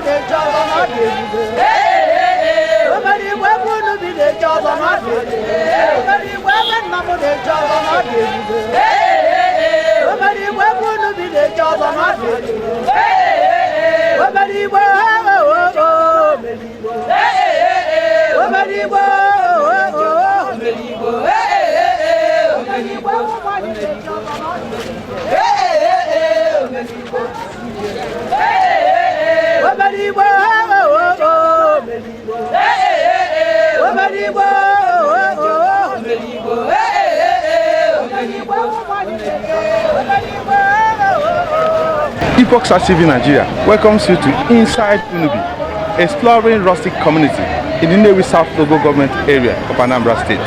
Na-eji ọzọ na ọ dị ebube. Omerigwe ebe unu bi na-eji ọzọ na ọ dị ebube. Omerigwe ebe nna m na-eji ọzọ na ọ dị ebube. Omerigwe ebe unu bi na-eji ọzọ na ọ dị ebube. Omerigwe, omerigwe, omerigwe, omerigwe, omerigwe, ụmụ anyị na-eji ọzọ na ọ dị ebube. Omerigwe, omerigwe, omerigwe, omerigwe, omerigwe, omerigwe, ụmụ anyị na-eji omerigwe. Epoch TV Nigeria welcomes you to Inside Unubi, exploring rustic community in the Nnewi South Local Government Area of Anambra State.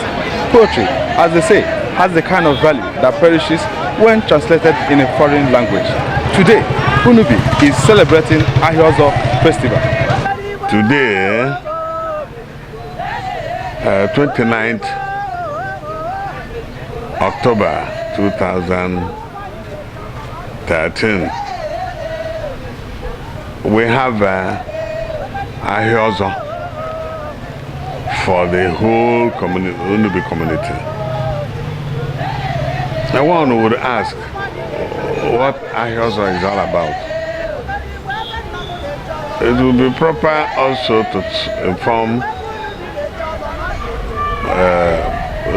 Poetry, as they say, has the kind of value that perishes when translated in a foreign language. Today, Unubi is celebrating Ahiozo Festival. Today, 29th October 2013, we have Ahiozo for the whole community, Unubi community. Now one would ask what Ahiozo is all about. It will be proper also to inform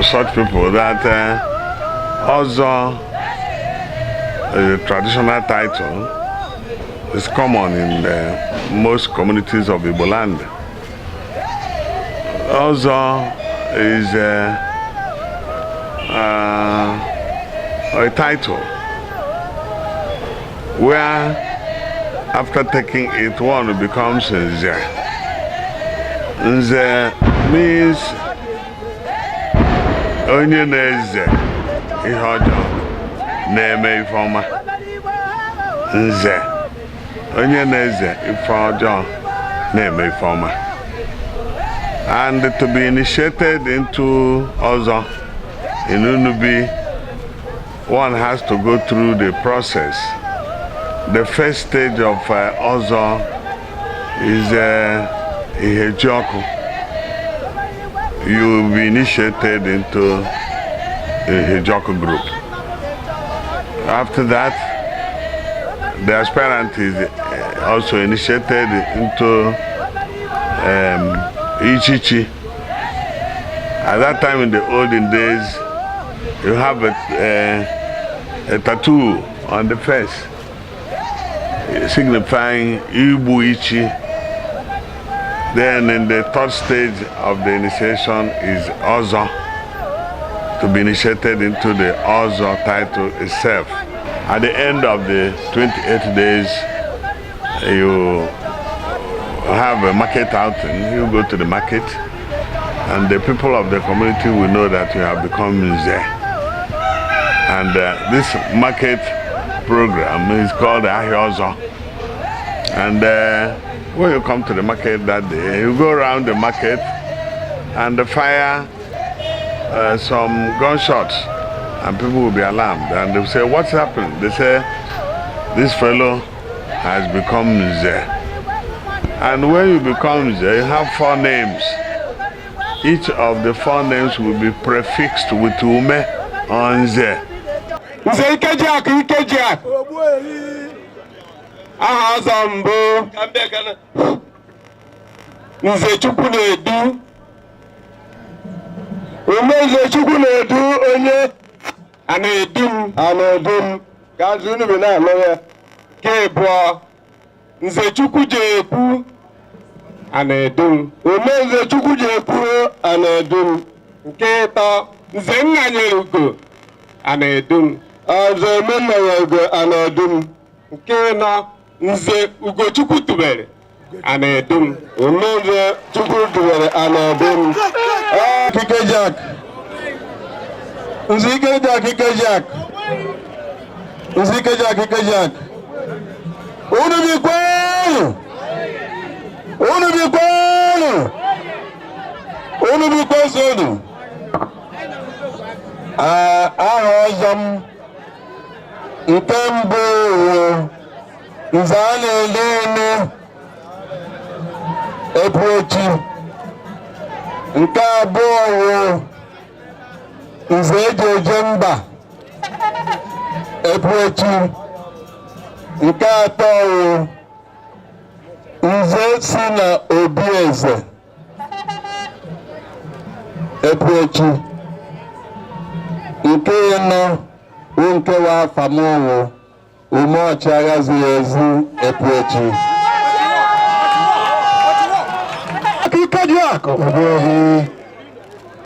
such people that Ozo is a traditional title, is common in most communities of Igbo land. Ozo is a title where, after taking it, one becomes Nze. Nze means onye na-eze ihe ọjọọ, na-eme ife ọma. Nze, onye na-eze ife ọjọọ, na-eme ife ọma. And to be initiated into Ozo in Unubi, one has to go through the process. The first stage of Ozo is Ihejiọkụ. You will be initiated into Ihejiọkụ group. After that, the aspirant is also initiated into Ichichi. At that time in the olden days, you have a tattoo on the face signifying Ibu Ichi. Then in the third stage of the initiation is Ozo, to be initiated into the Ozo title itself. At the end of the 28 days, you have a market outing. You go to the market, and the people of the community will know that you have become Nze. And this market program is called Ahiozo. And when you come to the market that day, you go around the market and fire some gunshots, and people will be alarmed. And they will say, "What's happened?" They say, "This fellow has become Nze." And when you become Nze, you have four names. Each of the four names will be prefixed with Ume or Nze. Nze Ikejiakụ, Ikejiakụ, aha ọzọ mbụ, Nze Chukwu na-edu ume, Nze Chukwu na-edu onye a na-edu m, a na-edu m ka nze unu bi na-anụ ya. Nke abụọ, Nze Chukwu ji ekwu, a na-edu m ume, Nze Chukwu ji ekwu, a na-edu m. Nke ịtọ, Nze nna nyere ugo, a na-edu m, Nze omenna nyere ugo, a na-edu m. Nke ịnọ, Nze Ugochukwu tubere, a na-edu m ume, Nze Chukwu tubere, a na-edu m. Ikejiak, Nze Ikejiak, Ikejiak, Nze Ikejiak, Ikejiak, unu bikwenu, unu bikwenu, unu bikwesonu. Aha ọzọ m nke mbụ wụ Nze a na-ede enu. Ebuechi. Nke abụọ wụ Nze eji eje mba Ebuechi. Nke atọ wụ Nze si na obi eze Ebuechi. Nke ịnọ wụ nke wa afa m wụ Ume Ọchịagha ziri ezi Ebuechi. Ikejiakụ.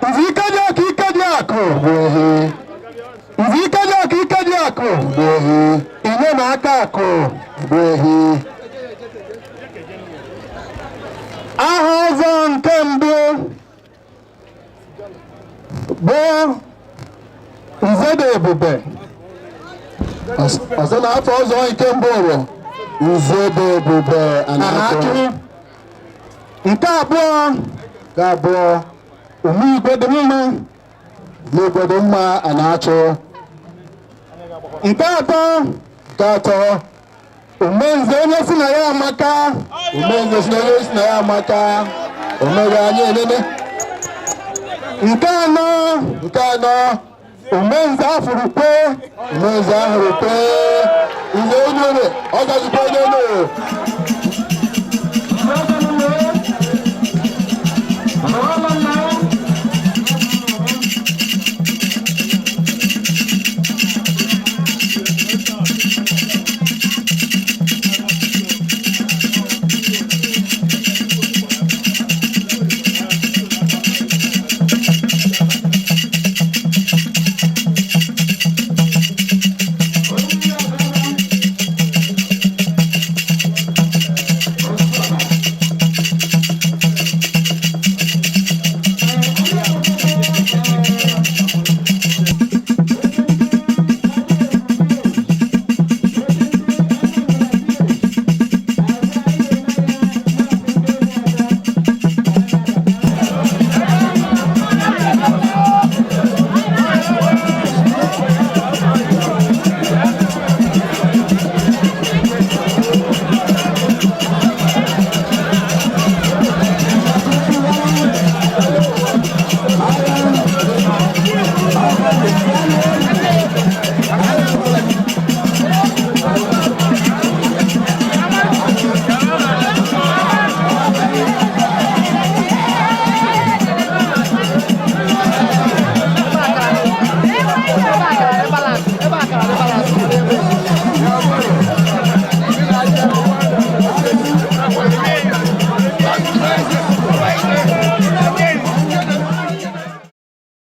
Nze Ikejiakụ, Ikejiakụ. Nze Ikejiakụ, Ikejiakụ. Inye na aka akụ. Aha ọzọ nke mbụ bụ Nze dị ebube. Ọzọ na afọ ọzọ nke mbụ bụ Nze dị ebube. Anachu. Nke abụọ. Nke abụọ. Ume igwe dị mma. Ume igwe dị mma Anachu. Nke atọ. Nke atọ. Umenze onye si na ya amaka. Umenze si na onye si na ya amaka. Omega anyị enene. Nke anọ. Nke anọ. Umenze afụrụkwe. Umenze ahụrụkwe. Nze onye ọ gazikwa onye.